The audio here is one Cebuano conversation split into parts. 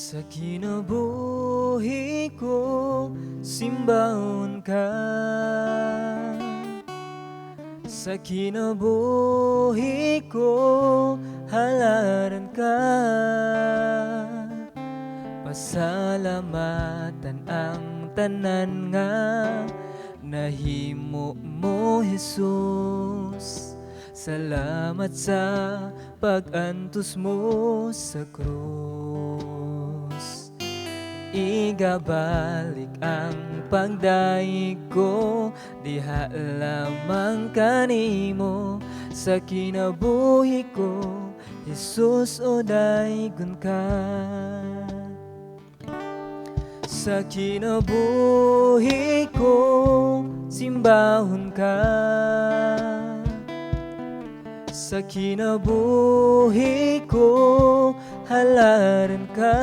Sa kinabuhi ko, simbahon ka. Sa kinabuhi ko, halaran ka. Pasalamatan ang tanan nga nahimo mo, Jesus. Salamat sa pag-antos mo sa krus. Igabalik ang pagdayeg ko, diha lamang kanimo. Sa kinabuhi ko, Jesus, o daygon ka. Sa kinabuhi ko, simbahon ka. Sa kinabuhi ko, halaran ka.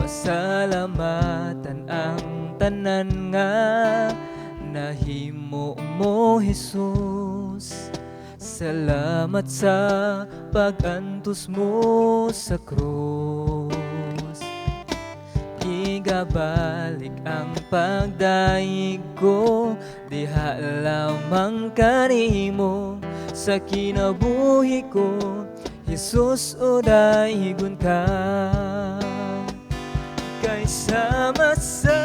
Pasalamatan ang tanan nga nahimo mo, Jesus. Salamat sa pag-antos mo sa krus. Igabalik ang pagdayeg ko, diha lamang kanimo. Sa kinabuhi ko, Jesus, o daygon ka. Kay sama sa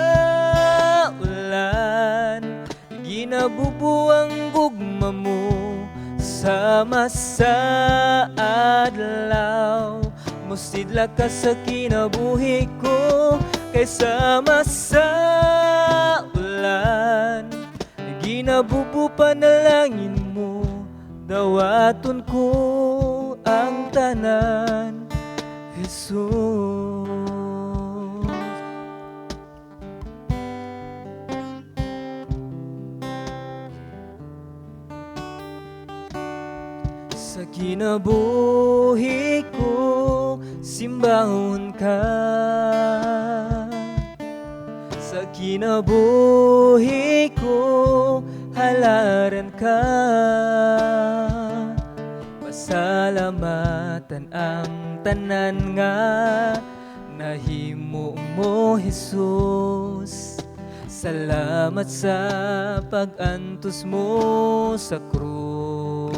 ulan, ginabubo ang gugma mo. Sama sa adlaw, musidla ka sa kinabuhi ko. Kay sama sa ulan, ginabubo panalangin mo. Dawaton ko ang tanan, Jesus. Sa kinabuhi ko, simbahon ka. Sa kinabuhi ko, halaran ka. Pasalamatan ang tanan nga nahimo mo, Jesus. Salamat sa pag-antos mo sa krus.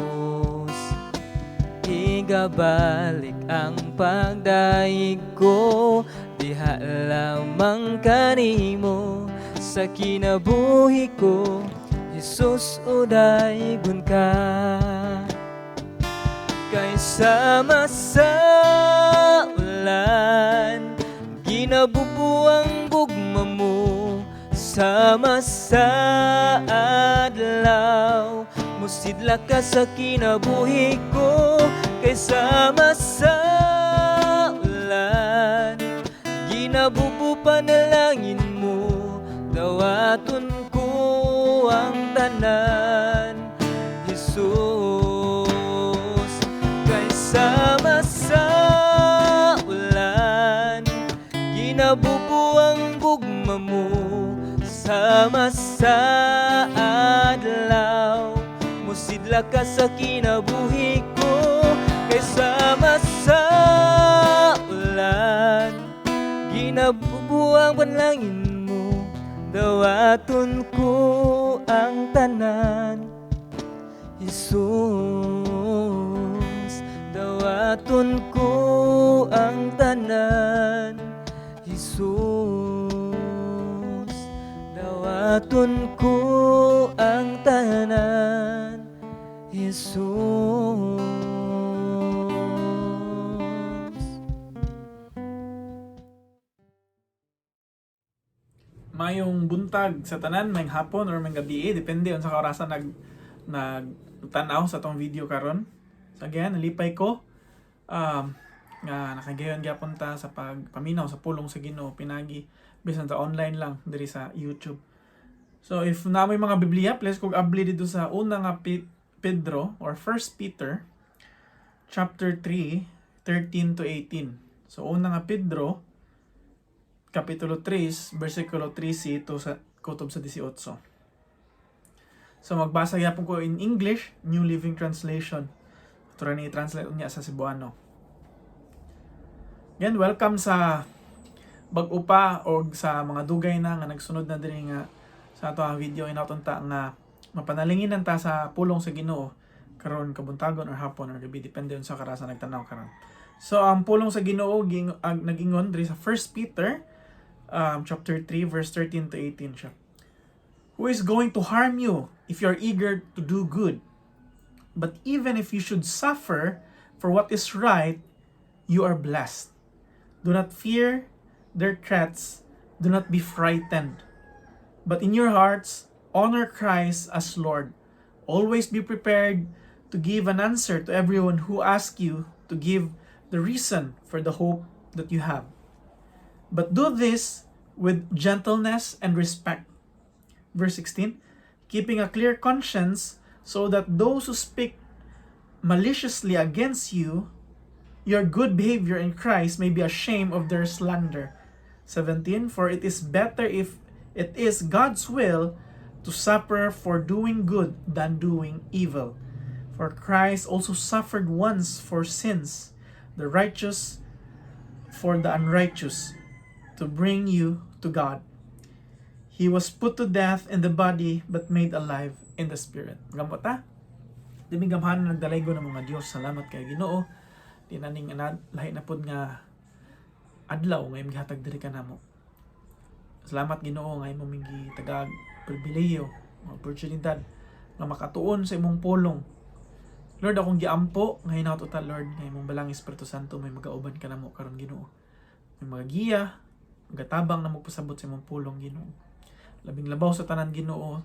Igabalik ang pagdayeg ko, diha lamang kanimo. Sa kinabuhi ko, Jesus, o daygon ka. Kay sama sa ulan, ginabubo ang gugma mo. Sama sa adlaw, musidla ka sa kinabuhi ko. Kay sama sa ulan, ginabubo panalangin mo. Dawaton ko ang tanan, Jesus. Kay sama sa ulan, ginabubo ang gugma mo. Sama sa adlaw, musidla ka sa kinabuhi ko. Kay sama sa ulan, ginabubo ang panalangin mo. Dawaton ko ang tanan, Jesus. Dawaton ko ang tanan, Jesus. Dawaton ko ang tanan, Jesus. Mayong buntag sa tanan, mayong hapon or mayong gabi, depende unsa ka orasan nag tan-aw sa atong video karon. So again, nalipay ko nga nakagayon gyapon ta sa pagpaminaw sa pulong sa Ginoo pinagi bisan sa online lang diri sa YouTube. So if naa moy mga Biblia, please kog abli dito sa una nga Pedro or First Peter chapter 3, 13 to 18. So una nga Pedro kapitulo 3, versikulo 13 to sa kutob sa 18. So magbasa gyapon ko in English, New Living Translation. Ito ni i-translate unya sa Cebuano. Again, welcome sa bag-o pa o sa mga dugay na nga nagsunod na diri nga sa ato ang video. Hinaot unta nga mapanalingin ta sa pulong sa Ginoo karon kabuntagon or hapon or gabi, depende unsa ka orasa nagtanaw karon. So ang pulong sa Ginoo ang nag-ingon diri sa 1 Peter chapter 3 verse 13 to 18 siya. Who is going to harm you if you are eager to do good? But even if you should suffer for what is right, you are blessed. Do not fear their threats, do not be frightened. But in your hearts, honor Christ as Lord. Always be prepared to give an answer to everyone who asks you to give the reason for the hope that you have. But do this with gentleness and respect. Verse 16, keeping a clear conscience so that those who speak maliciously against you, your good behavior in Christ, may be ashamed of their slander. 17, for it is better, if it is God's will, to suffer for doing good than doing evil. For Christ also suffered once for sins, the righteous for the unrighteous, to bring you to God. He was put to death in the body but made alive in the spirit. Gamot ta? Di gamhanan nagdalaygon ng mga Dios. Salamat kay Ginoo. Di naning anad, lahi na pod nga adlaw nga imong gihatag diri kanamo. Salamat, Ginoo, nga imong ming gitagaag pribilehiyo, oportunidad nga makatuon sa imong pulong. Lord, akong giampo nga hinaot uta, Lord, nga imong Balaang Espiritu Santo may magauban kanamo karon, Ginoo. May mga giya, magatabang na magpasabot sa imong pulong, Ginoo. Labing labaw sa tanan, Ginoo,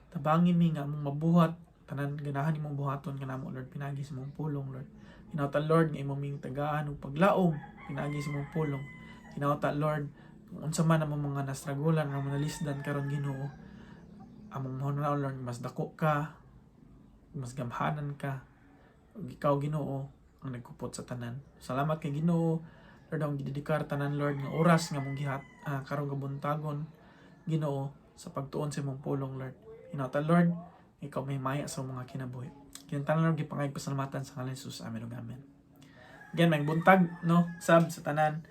tabangi mi nga among mabuhat tanan ganahan imong buhaton kanamo, Lord, pinagi sa imong pulong, Lord. Hinaot, Lord, nga imong ming tagaan og paglaom pinagi sa imong pulong. Hinaot, Lord, kung unsa man among mga nastragulan o mga nalisdan karon, Ginoo, among mahuna, Lord, mas dako ka, mas gamhanan ka, ug ikaw, Ginoo, ang nagkupot sa tanan. Salamat kay Ginoo. Lord, akong gidedikar tanan, Lord, nga oras nga mong gihat karong kabuntagon, Ginoo, sa pagtuon sa imong pulong, Lord. Hinaot, Lord, ikaw may maya sa mga kinabuhi. Kintanan, Lord, gipangayog pasalamatan sa ngalan ni Jesus. Amen ug amen. Again, may buntag, no? Sab sa tanan.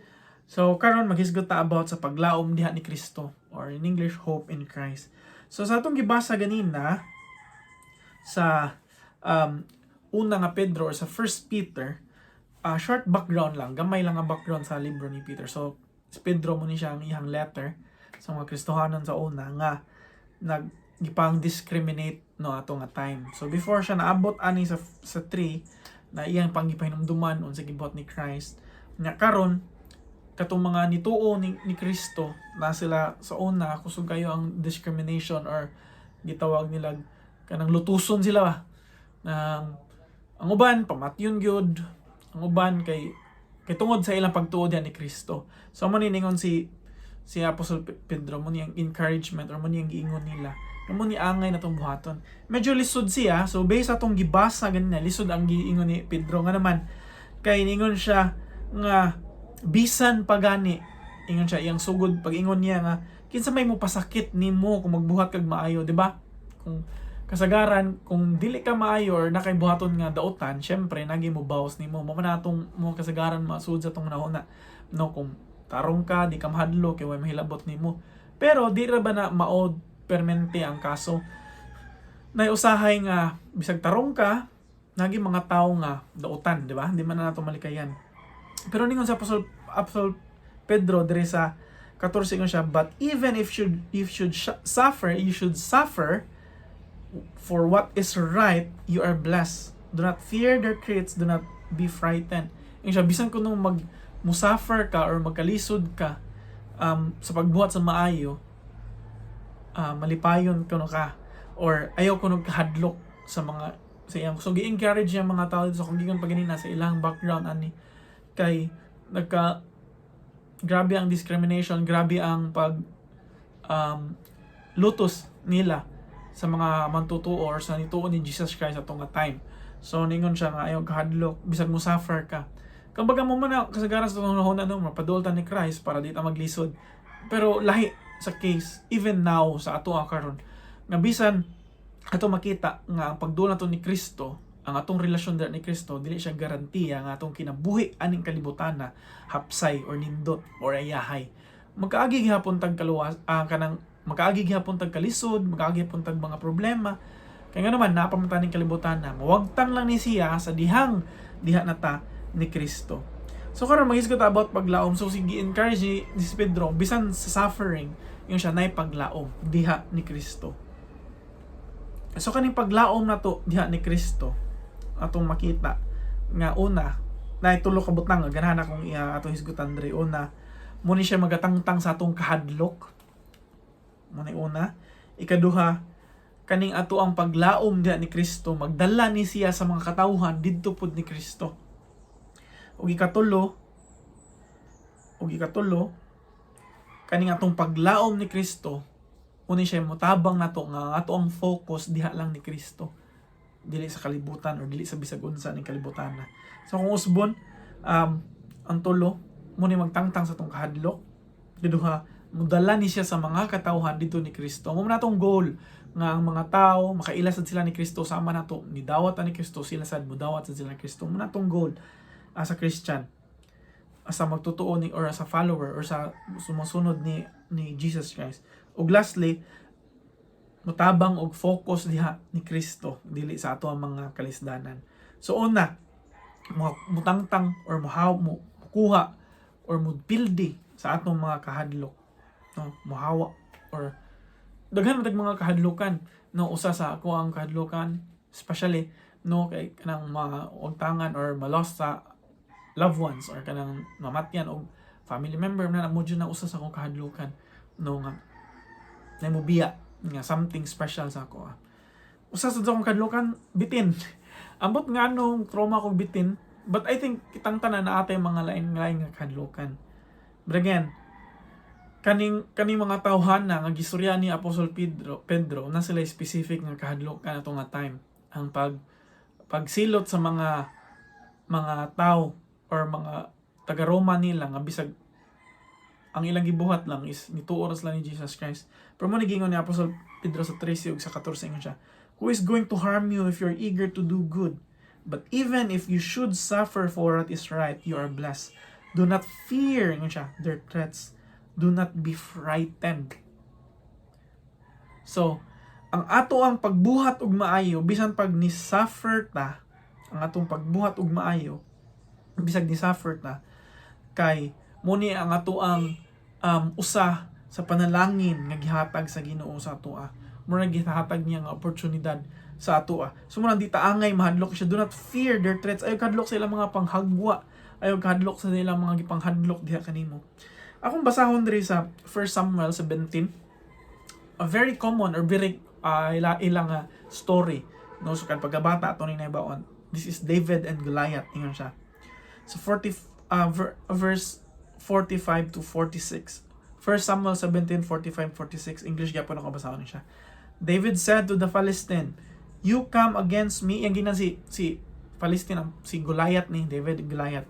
So, karon maghisgot ta about sa paglaom diha ni Kristo or in English, hope in Christ. So, sa atong gibasa ganina sa una nga Pedro or sa First Peter, short background lang, gamay lang ang background sa libro ni Peter. So, si Pedro mo ni siya ang iyang letter sa mga Kristohanon sa una nga nag gipang discriminate no ato nga time. So before siya naabot ani sa 3 na iyang panggipahinumduman unsa gibuhat ni Christ. Nya karon katong mga nituo ni Kristo na sila sa una, kusog kayo ang discrimination or gitawag nila kanang lutuson sila ba. Nang ang uban pamatyon gyud, ang uban kay tungod sa ilang pagtuo diyan ni Kristo. So mo ni ningon si Apostle Pedro, mo ni ang encouragement or mo ni ang giingon nila nga mo ni angay na tong buhaton. Medyo lisod siya. So based sa atong gibasa ganina, lisod ang giingon ni Pedro nga naman kay ningon siya nga bisan pagani, ingon siya, iyang sugod pag-ingon niya nga kinsa may mo pasakit nimo kung magbuhat kag maayo, di ba? Kung kasagaran kung dili ka maayo or nakay buhaton nga dautan, syempre nagi mo bawas nimo mo man atong mo kasagaran masud sa tong nahuna, no? Kung tarong ka, di ka mahadlo kay way mahilabot nimo. Pero di ra ba na mao permente ang kaso nay usahay nga bisag tarong ka, nagi mga tao nga dautan, di ba? Di man na nato malikayan. Pero ningon sa Apostol Pedro dire sa 14 ko siya, "But even if should suffer, you should suffer for what is right, you are blessed. Do not fear their threats, do not be frightened." Yung siya, bisan kung mag musuffer ka or magkalisod ka sa pagbuhat sa maayo, malipayon kuno ka or ayaw kuno kahadlok sa mga sa iyang. So gi-encourage niya mga tao dito sa kung giingon pa ganina sa ilang background ani kay nagka grabe ang discrimination, grabe ang pag lutos nila sa mga mantutuo or sa nituo ni Jesus Christ atong nga time. So ningon siya nga ayaw kahadlok bisag mo suffer ka. Kumbaga mo man na kasagaran sa panahon ano, mapadulta ni Christ para di ta maglisod. Pero lahi sa case even now sa ato ang karon nga bisan ato makita nga ang pagduol nato ni Kristo Ang atong relasyon dira ni Kristo, dili siya garantiya nga atong kinabuhi aning kalibutan na hapsay or nindot or ayahay. Magkaagi gihapon tag kaluwas, kanang magkaagi gihapon tag kalisod, magkaagi gihapon tag mga problema. Kaya nga naman naa pa man ta ning kalibutan na mawagtang lang ni siya sa dihang diha na ta ni Kristo. So karon maghisgot ta about paglaom. So sige, encourage ni si Pedro, bisan sa suffering, yung siya nay paglaom diha ni Kristo. So kaning paglaom na to diha ni Kristo, atong makita nga una na tulo ka butang nga ganahan akong iya atong hisgutan diri. Una, mo ni siya magatangtang sa atong kahadlok. Mo ni una. Ikaduha, kaning ato ang paglaom diha ni Kristo magdala ni siya sa mga katawhan didto pud ni Kristo. Ug ikatulo, kaning atong paglaom ni Kristo mo ni siya motabang nato nga ang ato ang focus diha lang ni Kristo, dili sa kalibutan or dili sa bisag unsa ning kalibutan na. So kung usbon, ang tulo mo ni magtangtang sa atong kahadlok. Ikaduha, mudala ni siya sa mga katawhan didto ni Kristo. Mo na atong goal nga ang mga tao makaila sad sila ni Kristo sama nato ni dawat ni Kristo, sila sad mudawat sad sila ni Kristo. Mo na atong goal as a Christian, as a magtotoo ni or as a follower or sa sumusunod ni Jesus Christ. Ug lastly, mutabang og focus diha ni Kristo, dili sa ato ang mga kalisdanan. So una, mutangtang or muhaw mo mukuha or mupildi sa atong mga kahadlok, no? Muhawa or daghan man tag mga kahadlokan, no? Usa sa ako ang kahadlokan especially, no, kay kanang mawagtangan or ma-lost sa loved ones or kanang mamatyan og family member na mo na usa sa akong kahadlokan, no, nga namubiya nga something special sa ako, ah. Usa sa akong kahadlokan, bitin. Ambot nga anong trauma kog bitin, but I think kitang tanan naa tay mga lain-lain nga kahadlokan. But again, kaning mga tawhana nga gistorya ni Apostol Pedro na sila specific nga kahadlokan ato nga time, ang pagsilot sa mga tao or mga taga Roma nila nga bisag ang ilang gibuhat lang is nituo ra sila ni Jesus Christ. Pero mo ni giingon ni Apostol Pedro sa 13 ug sa 14, ingon siya, "Who is going to harm you if you're eager to do good? But even if you should suffer for what is right, you are blessed. Do not fear," ingon siya, "their threats. Do not be frightened." So, ang ato ang pagbuhat og maayo bisan pag ni suffer ta, ang atong pagbuhat og maayo bisag ni suffer ta, kay mo ni ang ato ang usa sa panalangin nga gihatag sa Ginoo sa atoa. Mura gihatag niya nga oportunidad sa atoa. So mo di ta angay mahadlok siya. Do not fear their threats. Ayaw kahadlok sa ilang mga panghagwa. Ayaw kahadlok sa ilang mga gipanghadlok diha kanimo. Akong basahon diri sa 1 Samuel 17, a very common or very ilang story, no? So kan pagkabata ato ni nahibaw-an. This is David and Goliath, ingon siya. So 40 verse 45 to 46. 1 Samuel 17, 45, 46. English gyapon ako basahon ni siya. David said to the Philistine, "You come against me," yung ginan si Philistine, si Goliath ni David Goliath.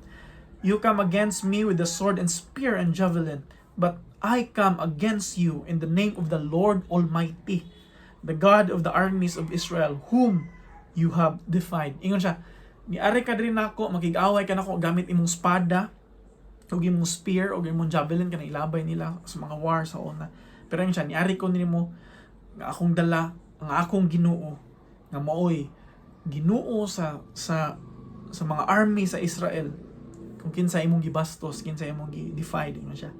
"You come against me with the sword and spear and javelin, but I come against you in the name of the Lord Almighty, the God of the armies of Israel, whom you have defied." Ingon siya, niari ka diri nako, makig-away ka nako gamit imong espada, ug imong spear, ug imong javelin, kanang ilabay nila sa mga war sa una. Pero ingon siya, niari ko nimo nga akong dala ang akong Ginoo nga maoy Ginoo sa mga army sa Israel kung kinsa imong gibastos, kinsa imong gi-defied, ingon siya.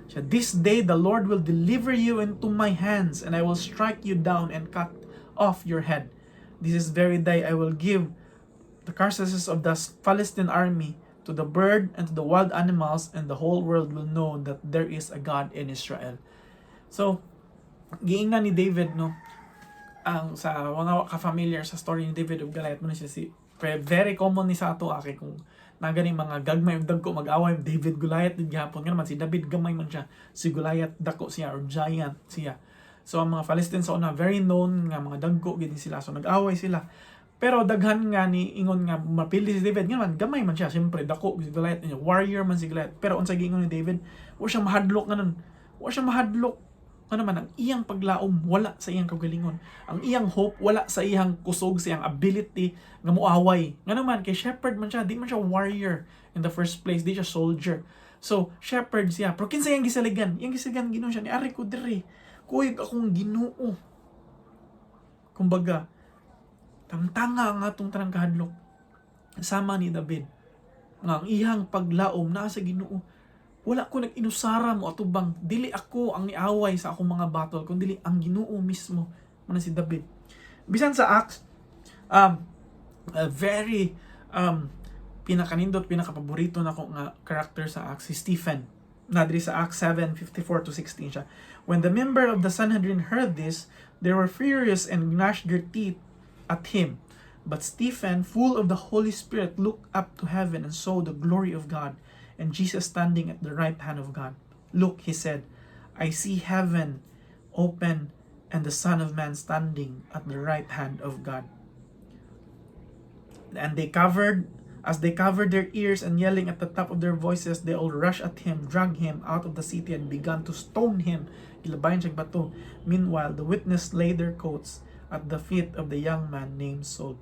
Siya, "This day the Lord will deliver you into my hands, and I will strike you down and cut off your head. This is very day I will give the carcasses of the Philistine army to the bird and to the wild animals, and the whole world will know that there is a God in Israel." So, giingnan ni David, no, ang sa mga ka-familiar sa story ni David ug Goliath, mo na siya si very common ni sa ato kay kung na ganing mga gagmay ug dagko mag-away, David Goliath din gihapon. Nga naman si David gamay man siya, si Goliath dako siya or giant siya. So ang mga Philistines sa una, very known nga mga dagko gid sila. So nag-away sila, pero daghan nga ni ingon nga mapili si David, nga man gamay man siya, siyempre dako si Goliath niya, warrior man si Goliath. Pero unsa giingon ni David? Wa siya mahadlok nga nun. Wa siya mahadlok. Nga naman, ang iyang paglaom wala sa iyang kaugalingon. Ang iyang hope wala sa iyang kusog, sa iyang ability nga muaway. Nga naman, kay shepherd man siya, di man siya warrior in the first place, di siya soldier. So, shepherd siya. Pero kinsa iyang gisaligan? Iyang gisaligan Ginoo siya. Niari ko diri. Kuyog akong Ginoo. Kumbaga, tangtanga ang atong tanang kahadlok. Sama ni David nga ang iyang paglaom naa sa Ginoo. Wala ko nag-inusara mo atubang, dili ako ang niaway sa akong mga battle kun dili ang Ginoo mismo. Mao si David. Bisan sa Acts, a very pinakanindot, pinakapaborito nako nga character sa Acts, si Stephen. Na diri sa Acts 7:54 to 16 siya. When the member of the Sanhedrin heard this, they were furious and gnashed their teeth at him. But Stephen, full of the Holy Spirit, looked up to heaven and saw the glory of God, and Jesus standing at the right hand of God. "Look," he said, "I see heaven open and the Son of Man standing at the right hand of God." And as they covered their ears and yelling at the top of their voices, they all rushed at him, dragged him out of the city, and began to stone him. Gilabayan siya bato. Meanwhile, the witness laid their coats at the feet of the young man named Saul.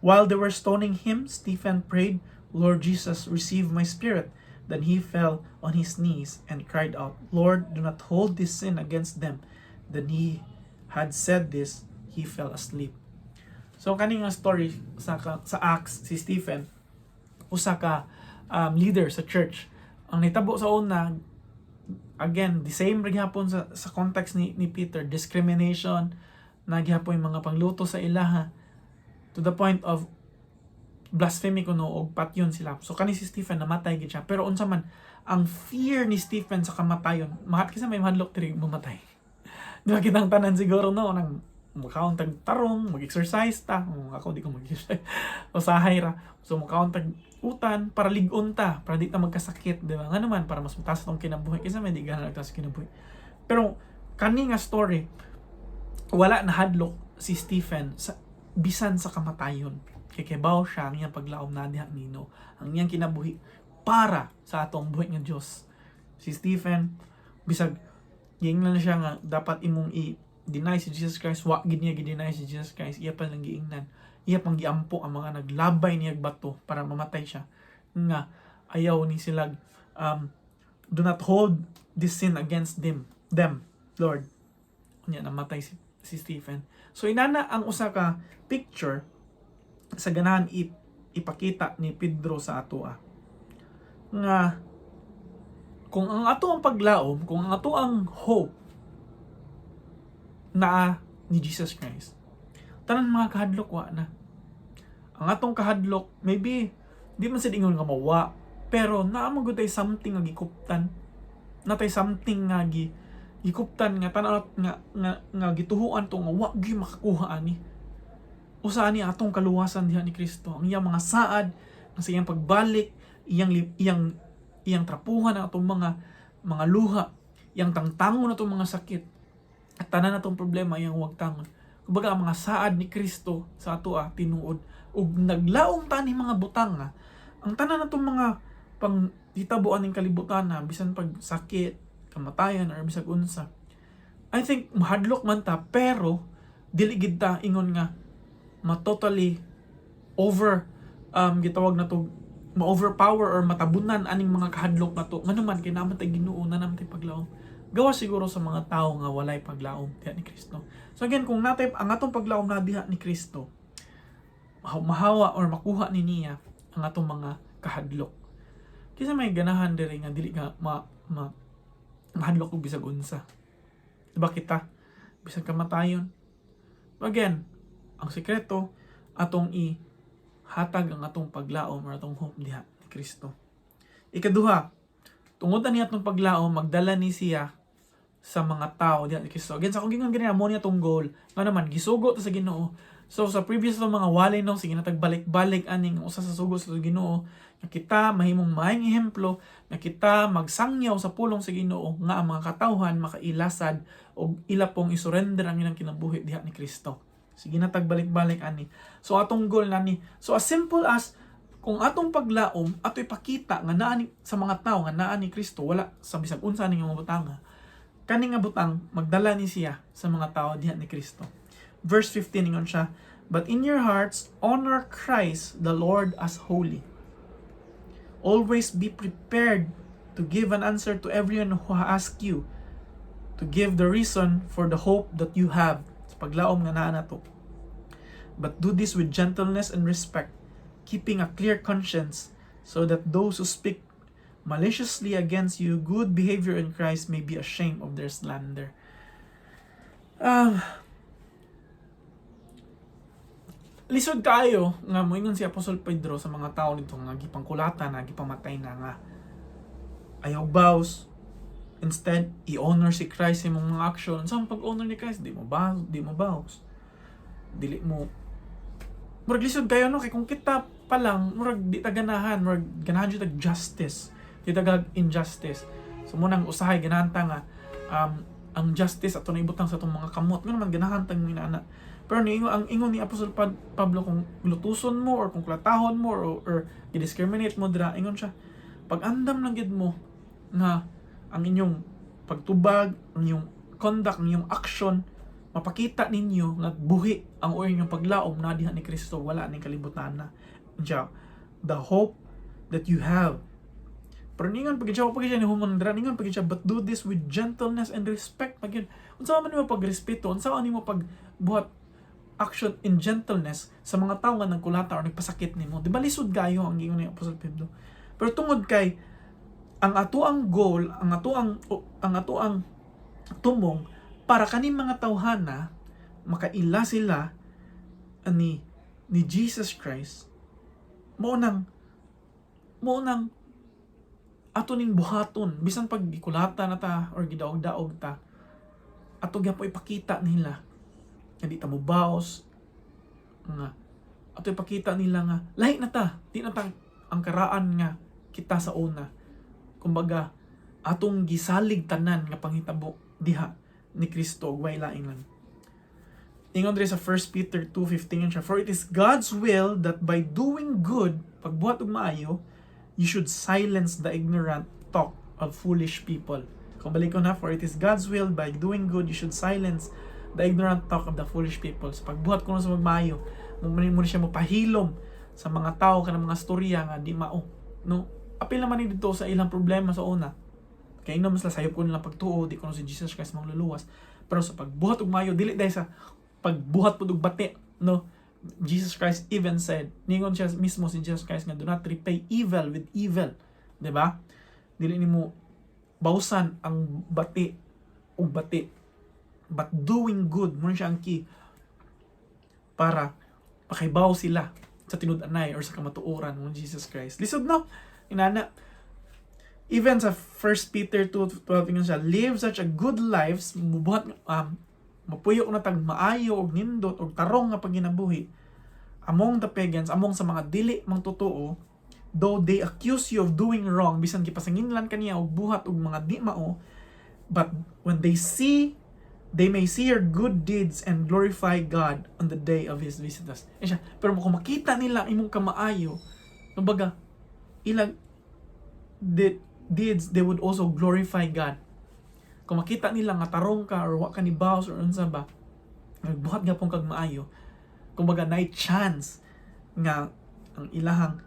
While they were stoning him, Stephen prayed, "Lord Jesus, receive my spirit." Then he fell on his knees and cried out, "Lord, do not hold this sin against them." Then he had said this, he fell asleep. So kani nga story sa Acts, si Stephen usa ka leader sa church. Ang nitabo sa una, again, the same ra gihapon sa context ni Peter, discrimination, na gihapon yung mga pangluto sa ilaha to the point of blasphemy kuno og patyon sila. So kani si Stephen, namatay gid siya. Pero unsa man ang fear ni Stephen sa kamatayon, mahat kasi may mahadlok diri mamatay. Di ba kitang tanan siguro, no, nang mukaon tag tarong, mag-exercise ta. Kung ako, di ko mag-exercise. Usahay ra. So mukaon tag utan para lig-on ta, para di ta magkasakit, di ba? Nga naman para mas mataas atong kinabuhi kaysa may di gana nagtaas kinabuhi. Pero kani nga story, wala nahadlok si Stephen sa bisan sa kamatayon. Kay kibaw siya ang iyang paglaom na diha nino, ang iyang kinabuhi para sa atong buhi nga Dios. Si Stephen, bisag giingnan siya nga dapat imong i-deny si Jesus Christ, wa gid niya gi-deny si Jesus Christ, iya pa lang giingnan. Iya pang giampo ang mga naglabay niya bato para mamatay siya nga ayaw ni sila, "Do not hold this sin against them, Lord." Unya namatay si Stephen. So inana ang usa ka picture sa ganahan ipakita ni Pedro sa atoa nga kung ang ato ang paglaom, kung ang ato ang hope naa ni Jesus Christ, tanan mga kahadlok wa na. Ang atong kahadlok, maybe di man sa ingon nga mawa, pero naa man gud tay something nga gikuptan. Natay something nga gikuptan nga tan nga gituhuan to nga wa gyud makakuha ani. Usa ani atong kaluwasan diha ni Kristo. Ang iyang mga saad, ang sa iyang pagbalik, iyang trapuhan ang atong mga luha, iyang tangtangon atong mga sakit, at tanan atong problema iyang wagtangon. Kumbaga, ang mga saad ni Kristo sa ato tinuod ug naglaom ta ni mga butang nga ang tanan atong mga pang hitabo aning kalibutan na bisan pag sakit, kamatayan or bisag unsa. I think mahadlok man ta, pero dili gid ta ingon nga ma-totally over, gitawag na to, ma-overpower or matabunan aning mga kahadlok na to. Ngano man kay naa man tay Ginoo na naman tay paglaom. Gawa siguro sa mga tao nga walay paglaom diha ni Kristo. So again, kung natay ang atong paglaom na diha ni Kristo, mahawa or makuha ni niya ang atong mga kahadlok. Kisa may ganahan diri nga dili nga ma, ma mahadlok og bisag unsa? Diba kita? Bisag kamatayon. Again, ang sekreto, atong i hatag ang atong paglaom or atong hope diha ni Kristo. Ikaduha, tungod ani atong paglaom, magdala ni siya sa mga tao diha ni Kristo. Again, sa akong gingon ganina, mo niya atong goal. Nga naman, gisugo ta sa Ginoo. So sa previous to mga walay, no, sige na tagbalik-balik aning usa sa sugo sa Ginoo nga kita mahimong maayong ehemplo, nga kita magsangyaw sa pulong sa Ginoo nga ang mga katawhan makailasad og ila pong isurrender ang ilang kinabuhi diha ni Kristo. Sige na tagbalik-balik ani. So atong goal nani. So as simple as kung atong paglaom ato ipakita nga naa ni sa mga tao nga naa ni Kristo, wala sa bisag unsa ning mga butanga. Kani nga butang magdala ni siya sa mga tao diha ni Kristo. Verse 15, ingon siya, "But in your hearts honor Christ the Lord as holy. Always be prepared to give an answer to everyone who asks you to give the reason for the hope that you have." Sa paglaom nga naa nato. "But do this with gentleness and respect, keeping a clear conscience, so that those who speak maliciously against your good behavior in Christ may be ashamed of their slander." Lisod kaayo nga moingon si Apostol Pedro sa mga tao nito nga gipangkulata na, gipamatay na, nga ayaw baws, instead i-honor si Christ sa imong mga action. Sa pag-honor ni Christ, di mo baws, dili mo murag, lisod kayo, no? Kay kung kita pa lang, murag di ta ganahan, murag ganahan jud tag justice, di ta gag injustice. So mao nang usahay ganahan ta nga ang justice ato na ibutang sa atong mga kamot, ngano man ganahan tang inana. Pero niingon ang ingon ni Apostol Pablo, kung lutuson mo or kung kulatahon mo or i-discriminate mo dira, ingon siya, pag-andam lang gid mo nga ang inyong pagtubag, ang inyong conduct, ang inyong action, mapakita ninyo nga buhi ang inyong paglaom na diha ni Kristo, wala ning kalibutan na. Siya, the hope that you have. Pero ningon pag siya, pag siya ni human dira, ningon pag siya, "But do this with gentleness and respect." Pag yun, unsa man nimo pagrespeto, unsa man nimo pagbuhat action in gentleness sa mga tao nga nagkulata or nagpasakit nimo? Di ba lisod kayo ang giingon ni Apostol Pedro? Pero tungod kay ang ato ang goal, ang ato ang tumong para kaning mga tawhana makaila sila ni Jesus Christ, mao nang ato ning buhaton bisan pag gikulata na ta or gidaog-daog ta, ato gyapon ipakita nila nga di ta mobaos, nga ato ipakita nila nga lahi na ta, di na ta ang karaan nga kita sa una. Kumbaga, atong gisalig tanan nga panghitabo diha ni Kristo ug way laing lang. Ingon diri sa 1 Peter 2:15 siya, "For it is God's will that by doing good," pagbuhat og maayo, "you should silence the ignorant talk of foolish people." Kung balik ko na, "For it is God's will by doing good, you should silence the ignorant talk of the foolish people." Sa pagbuhat kuno sa magmaayo, mo siya mopahilom sa mga tao kanang mga storya nga di mao. No? Apil naman ni dito sa ilang problema sa una. Kay ingnon sila, sayop ko nilang pagtuo, di ko si Jesus Christ mangluluwas. Pero sa pagbuhat og maayo, dili dahil sa pagbuhat pud og bati, no? Jesus Christ even said, ningon siya mismo si Jesus Christ nga do not repay evil with evil, 'di ba? Dili nimo bawsan ang bati og bati. But doing good, mao siya ang key para pakaibaw sila sa tinud-anay or sa kamatuoran ng Jesus Christ. Lisod, no? Inana. Even sa 1 Peter 2:12, ingon siya, "Live such a good lives," mubuhat, mapuyo na tag maayo og nindot og tarong nga paginabuhi among the pagans, among sa mga dili mang totoo, "though they accuse you of doing wrong," bisan gipasanginlan kaniya og buhat og mga di mao, "but when they see they may see your good deeds and glorify God on the day of His visitors." Eh siya, pero kung makita nila ang imong kamaayo, kumbaga, ilang deeds, they would also glorify God. Kung makita nila nga tarong ka or wa ka ni baws or unsa ba, nagbuhat nga pong kag maayo, kumbaga naay chance nga ang ilahang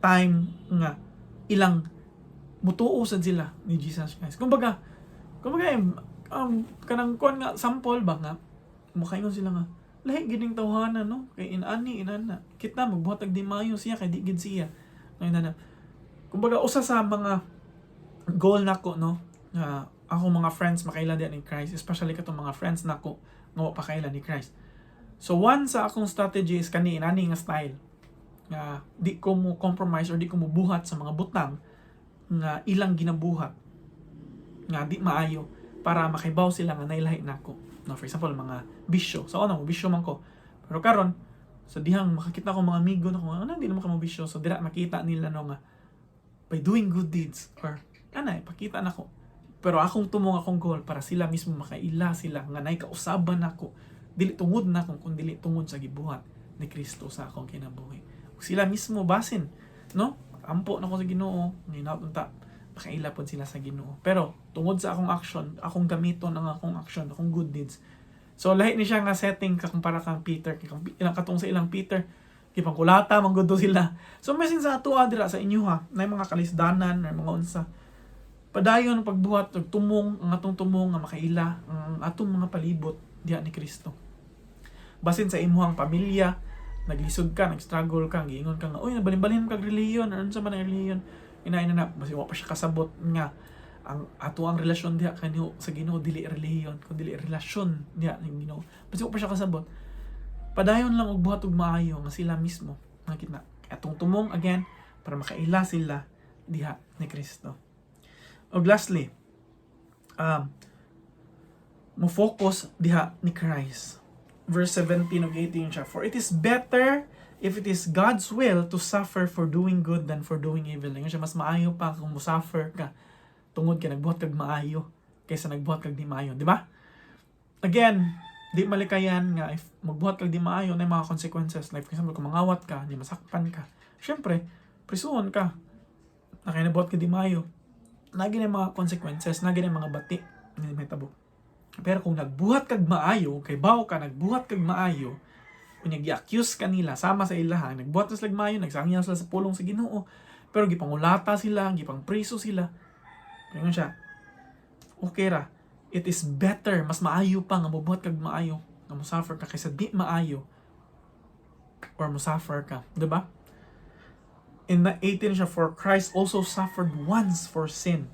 time nga ilang mutuo sad sila ni Jesus Christ. Kumbaga, kanang kuan nga sample ba nga makaingon sila nga lahi gining tawhana, no, kay inani inana kita magbuhat og di maayo siya kay di gid siya ngayon na. Kumbaga, usa sa mga goal nako, no, nga ako mga friends makaila diha ni Christ, especially katong mga friends nako nga wa pa kaila ni Christ. So one sa akong strategy is kani inani nga style nga di ko mo compromise or di ko mo buhat sa mga butang nga ilang ginabuhat nga di maayo para makaibaw sila nga nailahi nako. No, for example, mga bisyo. So ano, bisyo man ko. Pero karon sa dihang makakita ko mga amigo na ko ano, di naman ka mo bisyo. So dira makita nila, no, nga by doing good deeds or ana ipakita nako. Pero akong tumong, akong goal para sila mismo makaila sila nga nay kausaban nako. Dili tungod nako kun dili tungod sa gibuhat ni Kristo sa akong kinabuhi. Ug sila mismo basin, no? Ampo nako sa Ginoo, nginaot unta. Makaila pod sila sa Ginoo. Pero tungod sa akong action, akong gamiton ang akong action, akong good deeds. So lahi ni siya nga setting ka kumpara kang Peter, kay kang ilang katong sa ilang Peter, gipangkulata man gud sila. So masin sa ato dira sa inyo ha, na mga kalisdanan or mga unsa. Padayon ang pagbuhat og tumong ang atong tumong nga makaila ang atong mga palibot diha ni Kristo. Basin sa imuhang pamilya, naglisod ka, nag-struggle ka, giingon ka nga, "Uy, nabalin-balin kag relihiyon, or unsa man ang relihiyon?" Ina na, basin wa pa siya kasabot nga ang ato ang relasyon diha kanyo sa Ginoo dili relihiyon, kun dili relasyon diha ning Ginoo. Basin wa pa siya kasabot. Padayon lang og buhat og maayo nga sila mismo makita. Atong tumong again para makaila sila diha ni Kristo. Og lastly, mo focus diha ni Christ. Verse 17 ug 18 siya, "For it is better, if it is God's will, to suffer for doing good than for doing evil." Ingon siya, mas maayo pa kung mo suffer ka tungod kay nagbuhat kag maayo kaysa nagbuhat kag di maayo, di ba? Again, di malikayan nga if magbuhat kag di maayo na mga consequences. Like for example, kung mangawat ka, di masakpan ka. Syempre, prisuhon ka. Na kaya nabuhat ka di maayo. Nagi na mga consequences, nagi na mga bati nga mahitabo. Pero kung nagbuhat kag maayo, kay bawo ka nagbuhat kag maayo, unya gi-accuse ka nila sama sa ilaha, nagbuhat na sila maayo, nagsangyaw sila sa pulong sa Ginoo, pero gipangulata sila, gipangpriso sila. Ingon siya, okay ra. It is better, mas maayo pa nga mobuhat kag maayo, nga mo-suffer ka kaysa di maayo or mo-suffer ka, 'di ba? In the 18 siya, "For Christ also suffered once for sin."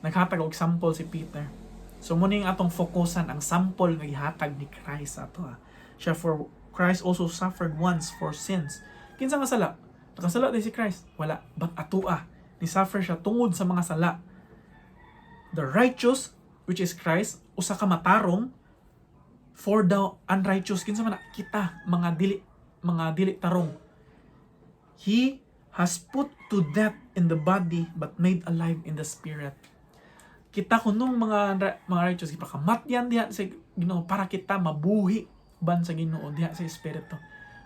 Naghatag og example si Peter. So mao ning atong fokusan, ang sample nga gihatag ni Christ ato ah. Siya, "For Christ also suffered once for sins." Kinsa nga sala? Nakasala din si Christ? Wala. But atua, ni suffer siya tungod sa mga sala. "The righteous," which is Christ, usa ka matarong, "for the unrighteous." Kinsa man na? Kita, mga dili tarong. "He has put to death in the body but made alive in the spirit." Kita kunong mga righteous, gipakamatyan diha sa Ginoo para kita mabuhi ban sa Ginoo diha sa espiritu.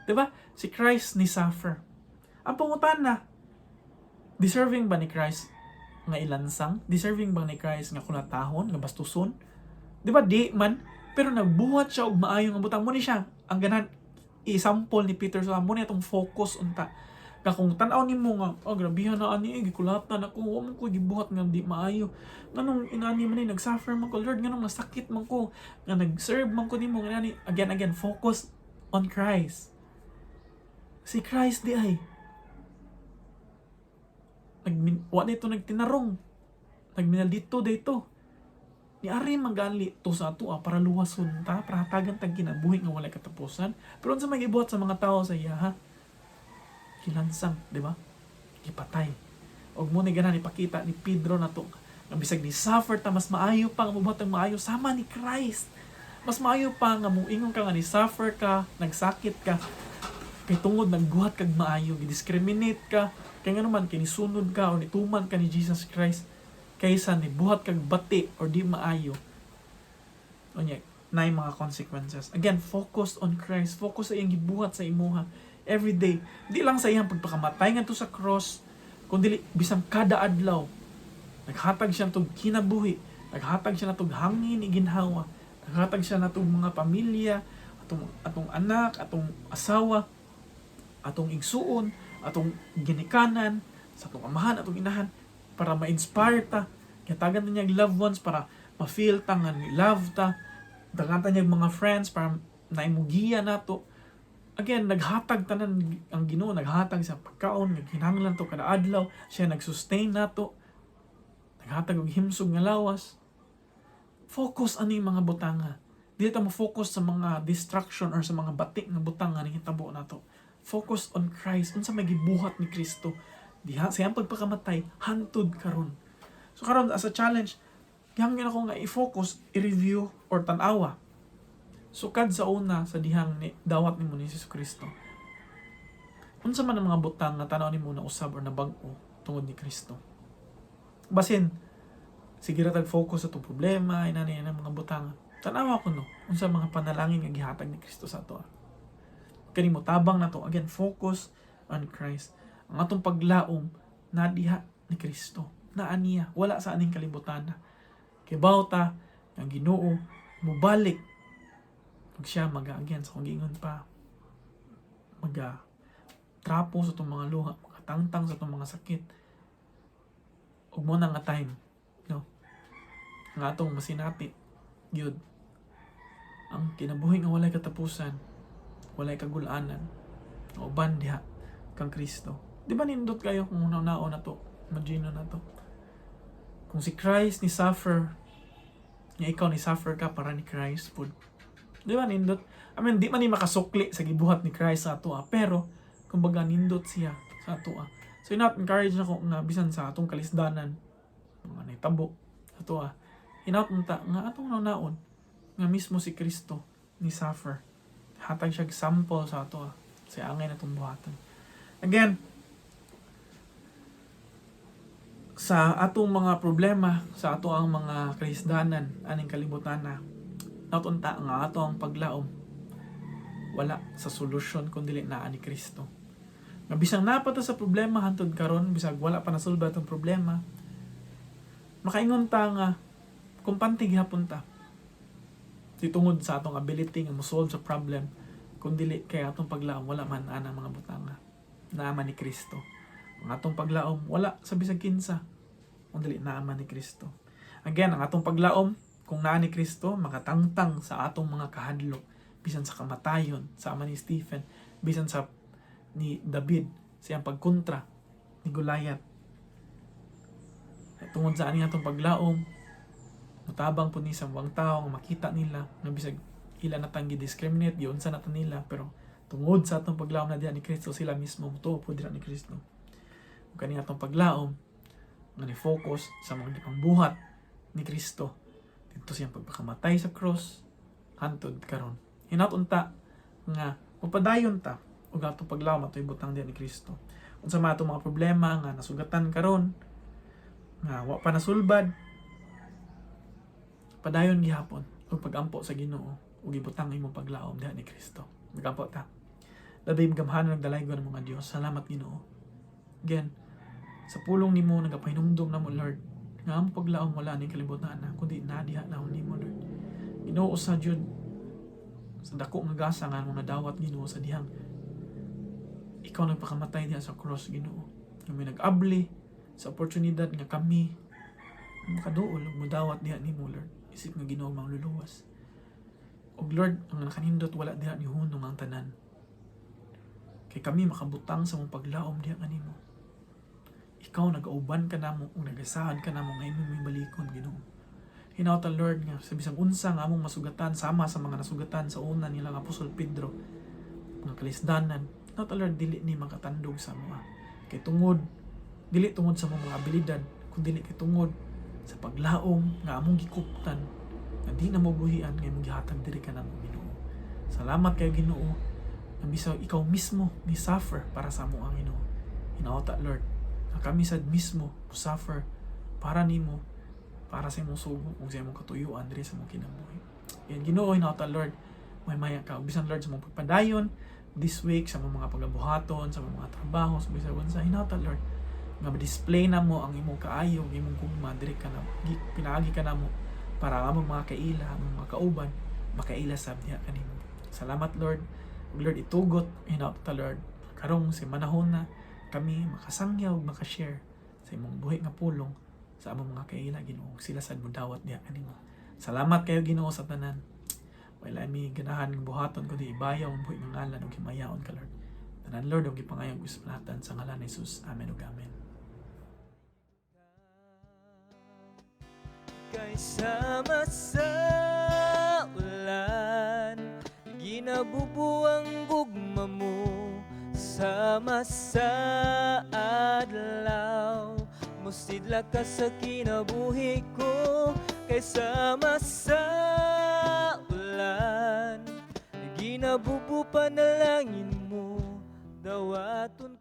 'Di ba? Si Christ ni suffer. Ang pangutana, deserving ba ni Christ nga ilansang? Deserving ba ni Christ nga kulatahon, nga bastuson? 'Di ba? Di man, pero nagbuhat siya og maayo nga butang. Mo ni siya ang ganahan i-sample ni Peter, sa mo ni atong focus unta. Nga kung tan-aw nimo nga, "Oh, grabihan na ani, eh, gikulatan ako, wa man ko gibuhat nga di maayo. Nganong inani man ni, nag-suffer man ko, Lord, nganong nasakit man ko, nga nag-serve man ko nimo inani." Again, again, focus on Christ. Si Christ di ay wa nito nagtinarong. Nagminaldito dito. Ni ari magali to sa ato ah, para luwason ta, para hatagan tag kinabuhi nga walay katapusan. Pero unsa may gibuhat sa mga tao sa iya ha? Gilansang, di ba? Gipatay. Og mo ni ganahan ipakita ni Pedro na to nga bisag ni suffer ta, mas maayo pa nga mobuhat ang maayo sama ni Christ. Mas maayo pa nga moingon ka nga ni suffer ka, nagsakit ka, kay tungod nagbuhat kag maayo, gi-discriminate ka, kay nga naman kinisunod ka o nituman ka ni Jesus Christ kaysa ni buhat kag bati or di maayo. Unya, naay mga consequences. Again, focus on Christ. Focus sa iyang gibuhat sa imuha every day. Di lang sa iyang pagpakamatay ngadto sa cross, kundi bisan kada adlaw. Naghatag siya tog kinabuhi, naghatag siya natog hangin iginhawa, naghatag siya natog mga pamilya, atong atong anak, atong asawa, atong igsuon, atong ginikanan, sa atong amahan, atong inahan, para ma-inspire ta. Gihatagan ta niya og loved ones para ma-feel ta nga ni love ta. Daghan ta niya mga friends para naimugiya nato. Again, naghatag tanan ang Ginoo, naghatag sa pagkaon nga kinahanglan to kada adlaw, siya nag-sustain nato. Naghatag og himsog nga lawas. Focus ani mga butanga. Dili ta mo focus sa mga distraction or sa mga bati nga butang nga nahitabo nato. Focus on Christ. Unsa may gibuhat ni Kristo diha sa iyang pagpakamatay hantod karon. So karon, as a challenge, gihangyo nako nga i-focus, i-review or tan-awa. Sukad sa una sa dihang ni dawat nimo ni Jesus Kristo. Unsa man ang mga butang nga tan-aw nimo na usab or nabag-o tungod ni Kristo? Basin sige ra tag focus sa atong problema, inani ang mga butang. Tan-awa ko no, unsa mga panalangin nga gihatag ni Kristo sa ato. Kani mo tabang nato. Again, focus on Christ. Ang atong paglaom na diha ni Kristo. Naa niya, wala sa aning kalibutan. Kay ta ang Ginoo mubalik ug siya magaagyan sa kong giingon pa, maga trapo sa itong mga luha, makatangtang sa itong mga sakit. Ug mo na nga time, no, nga atong masinati gyud ang kinabuhi nga walay katapusan, walay kagulanan, nga uban diha kang Kristo. Di ba nindot kayo kung una-unao na to, imagine na to? Kung si Christ ni suffer, nga ikaw ni suffer ka para ni Christ pud. Di ba nindot? I mean, di man ni makasukli sa gibuhat ni Christ sa ato ah, pero kumbaga nindot siya sa ato ah. So hinaot encourage nako nga bisan sa atong kalisdanan, mga nahitabo sa ato ah, hinaot unta nga atong naon nga mismo si Kristo ni suffer. Hatag siya example sa ato ah, sa angay na itong buhatan. Again, sa atong mga problema, sa ato ang mga kalisdanan, aning kalibutan na, natunta nga ato ang paglaom, wala sa solusyon kung dili naa ni Kristo. Nga bisang napata sa problema hantod karon, bisag wala pa nasulba atong problema, makaingon ta nga kumpante gihapon ta. Di tungod sa atong ability nga mo-solve sa problem, kung dili kay atong paglaom wala man anang mga butanga. Naa man ni Kristo. Ang atong paglaom wala sa bisag kinsa, kung dili naa man ni Kristo. Again, ang atong paglaom kung naa ni Kristo makatangtang sa atong mga kahadlok, bisan sa kamatayon, sama ni Stephen, bisan sa ni David sa iyang pagkontra ni Goliath. Tungod sa ani atong paglaom, mutabang po ni sa mga tao nga makita nila nga bisag ila na tang gi-discriminate, giunsa na ta nila, pero tungod sa atong paglaom na diha ni Kristo, sila mismo mutuo po dira ni Kristo. Ug kani atong paglaom nga ni focus sa mga gipangbuhat ni Kristo didto siyang pagpakamatay sa cross hantod karon. Hinaot unta nga magpadayon ta ug atong paglaom ato ibutang diha ni Kristo. Unsa man atong mga problema nga nasugatan karon nga wa pa nasulbad, padayon gihapon ug pagampo sa Ginoo ug ibutang imong paglaom diha ni Kristo. Magampo ta. Labing gamhanan, nagdalaygon ng mga Dios. Salamat, Ginoo. Again, sa pulong nimo nagapahinumdum namo, Lord, nga ang paglaom wala ni kalibutan na kundi naa diha na nimo, Lord. Ginoo, sa jud sa dako nga gasa nga among nadawat, Ginoo, sa dihang ikaw nagpakamatay diha sa cross, Ginoo. Nga may nag-abli sa oportunidad nga kami makaduol ug modawat diha nimo, Lord, isip nga Ginoo mangluluwas. Ug Lord, ang nakanindot wala diha ni hunong ang tanan. Kay kami makabutang sa mong paglaom diha kanimo. Ikaw nagauban ka namo ug nagasaad ka namo nga imong balikon, Ginoo. Hinaot, Lord, nga sa bisang unsa nga among masugatan sama sa mga nasugatan sa una nilang Apostol Pedro, mga kalisdanan. Hinaot, Lord, dili ni makatandog sa mga. Kay tungod dili tungod sa mga abilidad, kundi kay tungod sa paglaom nga among gikuptan nga di na mabuhian nga imong gihatag diri kanamo, Ginoo. Salamat kay Ginoo nga bisan ikaw mismo ni suffer para sa amo ang Ginoo. Hinaota, Lord, nga kami sad mismo mo suffer para nimo, para sa imong sugo ug sa imong katuyuan diri sa imong kinabuhi. Yan, Ginoo, hinaota, Lord, may maya ka. Ug bisan, Lord, sa imong pagpadayon this week sa imong mga pagabuhaton, sa imong mga trabaho, sa bisag unsa, hinaota, Lord, nga ma-display na mo ang imong kaayo, ang imong gugma diri ka na pinaagi ka namo para ang among mga kaila, among mga kauban makaila sab diha kanimo. Salamat, Lord. Ug Lord, itugot hinaot ta, Lord, karong si manahon na kami makasangyaw ug makashare sa imong buhi nga pulong sa among mga kaila, Ginoo, sila sad modawat diha kanimo. Salamat kayo, Ginoo, sa tanan. Wala mi ganahan nga buhaton kundi ibayaw ang buhi nga ngalan ug himayaon ka, Lord. Tanan, Lord, ug gipangayong esplatan sa ngalan ni Jesus. Amen ug amen. Kaysa sa ulan, ginabubuang gugma mo. Sama sa adlaw, musidla ka sa kinabuhi ko. Kaysa sa ulan, ginabubu panalangin mo. Dawaton.